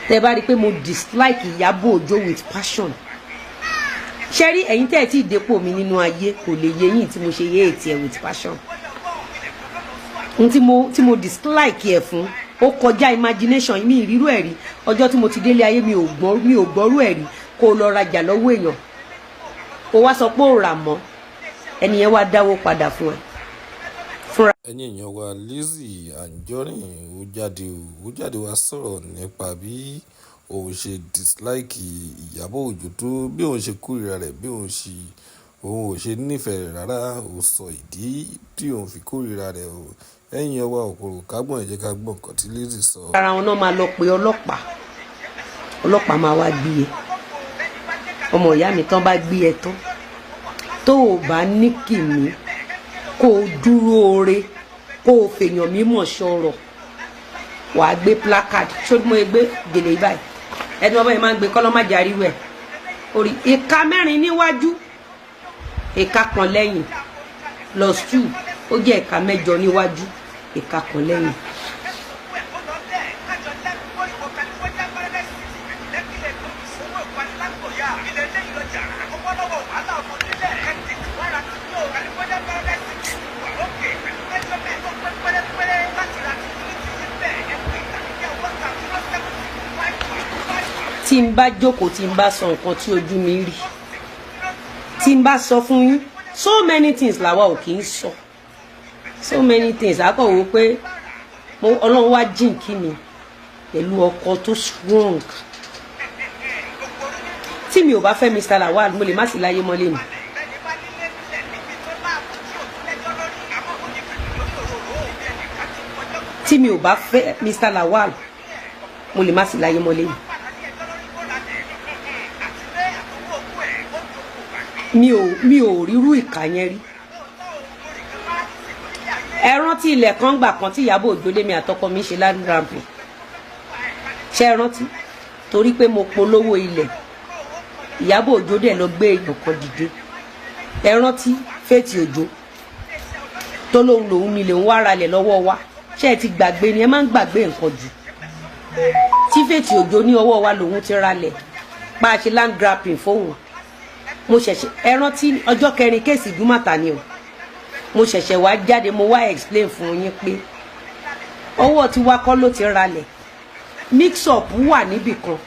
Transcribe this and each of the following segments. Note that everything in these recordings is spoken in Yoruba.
Tẹ́ bá rí i pé mo dislike Ìyábọ̀ Òjó with passion. Ṣé rí ẹ̀yin tẹ́ ẹ̀ tí ì dépò mi nínú ayé, kò lè yé yín tí mo ṣe yé ètì ẹ̀ with passion. N tí mo dislike ẹ̀ fún, ó kọjá imagination mi. Ìrírú ẹ̀ rí ọjọ́ tí mo ti délé ayé, mi ò gbọ́, mi ò gbọ́rú ẹ̀ rí. Kó o lọ rajà lọ́wọ́ èèyàn, kó wá sọ pé ó rà mọ́, ẹni yẹn wá dáwó padà fún ẹ fúnra. Ẹ̀yin èèyàn wa, Lizzy Anjorin ó jáde, ó jáde wá sọ̀rọ̀ nípa bí òun ṣe dislike Ìyábọ̀ Òjó tó, bí òun ṣe kórìíra rẹ̀, bí òun ṣe òun ò ṣe nífẹ̀ẹ́ rẹ̀ rárá. Ó sọ ìdí tí òun fi kórìíra rẹ̀ o. Ẹ̀yin èèyàn wa, òkòrò kágbọ̀n, ẹ jẹ́ ká gbọ́ nǹkan tí Lizzy sọ. Ara wọn náà máa lọ pe ọlọ́pàá, ọlọ́pàá máa wá gbé e. Ọmọ ìyá mi, tán bá gbé ẹ tán, tó o bá ní kìmí, kó o dúró ore, kó o fèèyàn mímọ̀ sọ̀rọ̀, wàá gbé placard. Ṣó mo gbé gèlè yìí báyìí? Ẹni ọmọ yẹn máa ń gbé kọ́lọ́ má jarí rẹ̀ orí ìka mẹ́rin níwájú, ìka kan lẹ́yìn, plus two, ó jẹ́ ìka 8 níwájú, ìka kan lẹ́yìn. Tí n bá jókòó, tí n bá sọ nǹkan tí ojú mi rí, tí n bá sọ fún yín, so many things làwa ò kì í sọ, so many things. Àkọ́wò pé mo Ọlọ́run wá jíǹkí mi pẹ̀lú ọkọ tó strong. Tí mi ò bá fẹ́ Mr. Lawal, mo lè má sí láyé mọ́lé mi. Tí mi ò bá fẹ́ Mr. Lawal, mo lè má sí láyé mọ́lé mi. Mi ò rírú ìkà yẹn rí. Ẹ rántí ilẹ̀ kan gbà kan tí Ìyábọ̀ Òjó lé mi àtọkọ mi ṣe land grabbing? Ṣé ẹ rántí? Torí pé mo polówó ilẹ̀, Ìyábọ̀ Òjó dẹ̀ lọ gbé èèyàn kan dìde. Ẹ rántí Faith Òjó tó lóun lòun nílé, òun wá ralẹ̀ lọ́wọ́ wa? Ṣé ẹ ti gbàgbé ni? Ẹ máa ń gbàgbé nǹkan jù. Tí Faith Òjó ní ọwọ́ wa lòun ti ralẹ̀, pa á ṣe land grabbing fóun. Mo ṣẹ̀ṣẹ̀, ẹ rántí ọjọ́ kẹrin case Ìdúmàtà ni o, mo ṣẹ̀ṣẹ̀ wá jáde, mo wá explain fún yín pé ọwọ́ tí wá kọ́ ló ti ralẹ̀, mix up wà níbì kan.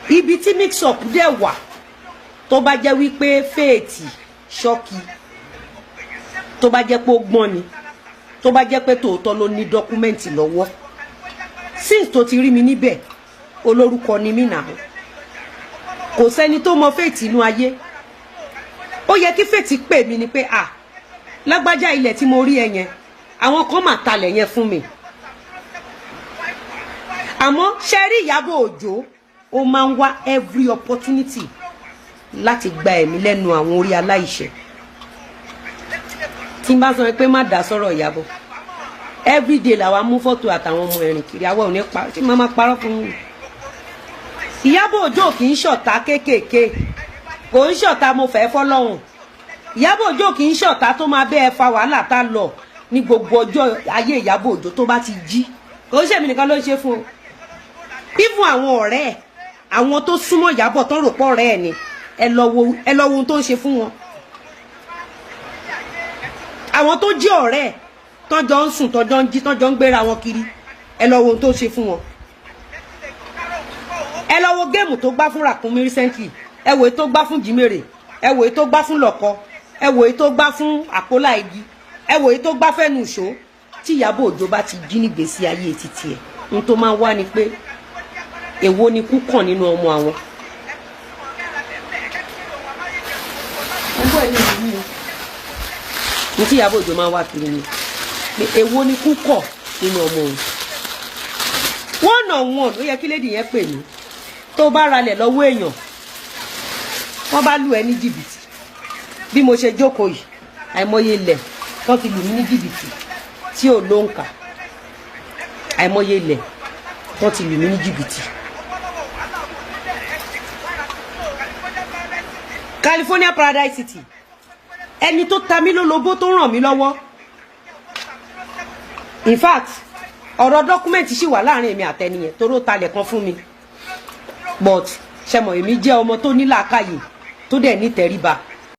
Ibi tí mix up dẹ̀ wà, tó bá jẹ́ wípé Faith ṣọ́ọ̀kì, tó bá jẹ́ pé ó gbọ́n ni, tó bá jẹ́ pé tòótọ́ ló ní document lọ́wọ́, since tó ti rí mi níbẹ̀, olórúkọ ni mí náà, kò sẹ́ni tó mọ Faith inú ayé. Ó yẹ kí Faith pè mí ni pé, "Ah, lágbájá, ilẹ̀ tí mo rí ẹ yẹn, àwọn kan mà talẹ̀ yẹn fún mi." Àmọ́ ṣe rí Ìyábọ̀ Òjó, ó máa ń wá every opportunity láti gba ẹ̀mí lẹ́nu àwọn orí aláìṣẹ̀. Tí n bá sọ pé má dá sọ̀rọ̀ Ìyábọ̀, everyday làwa mú fọ́tò àtàwọn ọmọ ẹ̀rìn kiri, àwa ò ní pa tí má má parọ́ fún yín. Ìyábọ̀ Òjó kì í ṣọ̀tá kéékèèké, kò ń ṣọ̀tá mo fẹ́ fọ́lọ́hùn. Ìyábọ̀ Òjó kì í ṣọ̀tá tó máa bẹ́ẹ̀ fa wàhálà tá lọ ní gbogbo ọjọ́ ayé. Ìyábọ̀ Òjó tó bá ti jí, kò ń ṣèmi nìkan ló ń ṣe fún o, even àwọn ọ̀rẹ́ ẹ̀, àwọn tó súnmọ́ Ìyábọ̀ tó rò pọ̀ ọ̀rẹ́ ẹ̀ ni, ẹ lọ wo, ẹ lọ wo ohun tó ń ṣe fún wọn. Àwọn tó jẹ́ ọ̀rẹ́ ẹ̀, tọ́jọ́ ń sùn, tọ́jọ́ ń jí, tọ́jọ́ ń gbéra wọn kiri, ẹ lọ wo ohun tó ń ṣe fún wọn. Ẹ lọ wo game tó gbá fún Ràkúnmí recently, ẹ wò tó gbá fún Jimere, ẹ wò tó gbá fún Lọ́kọ, ẹ wò tó gbá fún Àpólà igi, ẹ wò tó gbá fẹ́nu ìṣó. Tí Ìyábọ̀ Òjó bá ti jí nígbèésí ayé títí ẹ̀, n tó máa wá ni pé èwo ni kú kàn nínú ọmọ àwọn. Ní tí Ìyábọ̀ Òjó máa wá kiri ni pé èwo ni kú kọ̀ nínú ọmọ òun. One on one, ó yẹ kí lady yẹn pè mí. Tó bá ralẹ̀ lọ́wọ́ èèyàn, wọ́n bá lù ẹ́ ní jìbìtì, bí mo ṣe jókòó yìí, àìmọye ilẹ̀ tó ti lù mí ní jìbìtì tí ò lóǹkà, àìmọye ilẹ̀ tó ti lù mí ní jìbìtì. California Paradise City, ẹni tó ta mí lólobó, tó ràn mí lọ́wọ́, in fact, ọ̀rọ̀ document ṣì wà láàrin èmi àtẹniyẹn, toró talẹ̀ kan fún mi. But ṣe mọ̀, èmi jẹ́ ọmọ tó ní làákàyè, tó dẹ̀ ní tẹríba.